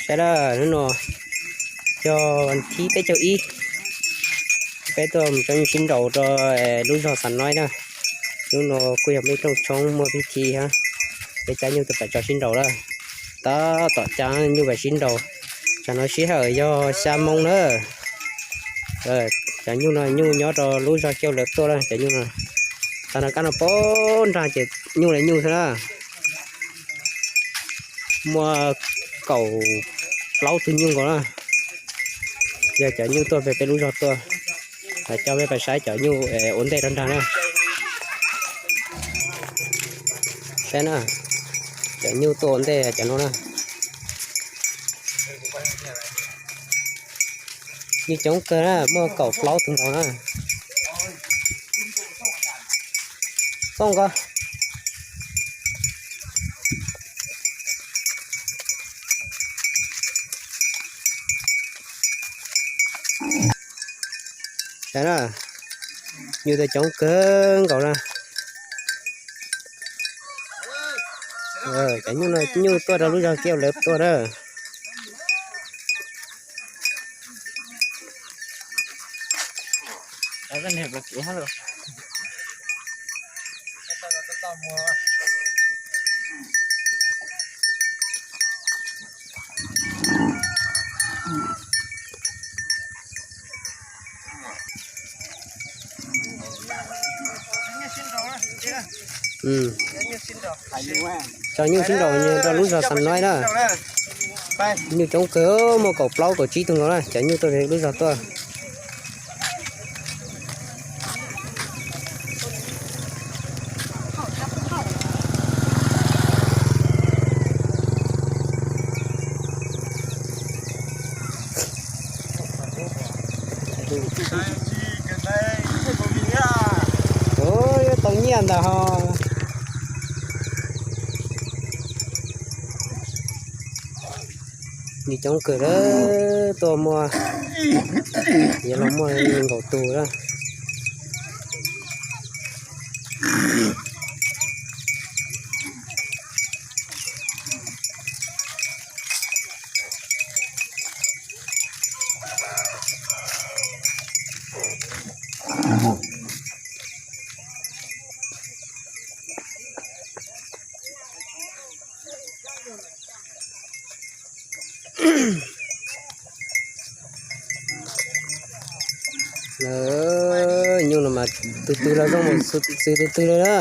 Saib na, hnub no yog thib peb caug ib, peb tuaj mus cov nyuj sib nraus rau lub zog Xam Noib na. Hnub no kuj yog muaj ib rooj tshoob muaj pib thi hab, peb cab nyuj tuaj pem tso sib nraus lawm. Tab tom cab nyuj pem sib nraus, tsam no sij hawm yog xya moo na. Cov nyuj no nyuj nyob rau lub zog Kiaj Lawv tuaj na, cov nyuj no. Tag no kab no pab nrag ces nyuj li nyuj xwb na. Muaj kaum plaub tug nyuj nkaus na. Yog cov nyuj tuaj pem peb lub zog tuaj, coj peb pais saib cov nyuj ua ntej rau nrag na. Saib na, cov nyuj tuaj ua ntej cov no na. Nyuj coob kawg na, muaj kaum plaub tug nkaus na. Xoob ko. Saib na, nyuj tuaj coob kawg nkaus na. Cov nyuj no nyuj tuaj rau lub zog Kiaj Lawv tuaj na. Cov nyuj sib nraus rau lub zog Xam Noib na. Nyuj coob kawg, muaj kaum plaub kaum tsib tug nkaus na, cov nyuj tuaj lub zog tuaj. Yuav tau nyiaj ntag ho. Nyuj coob kawg, tuaj muaj, yuav los muaj nees nkaum tug na. Nyuj no mas tug twg los zoo mus xwb tug twg li na.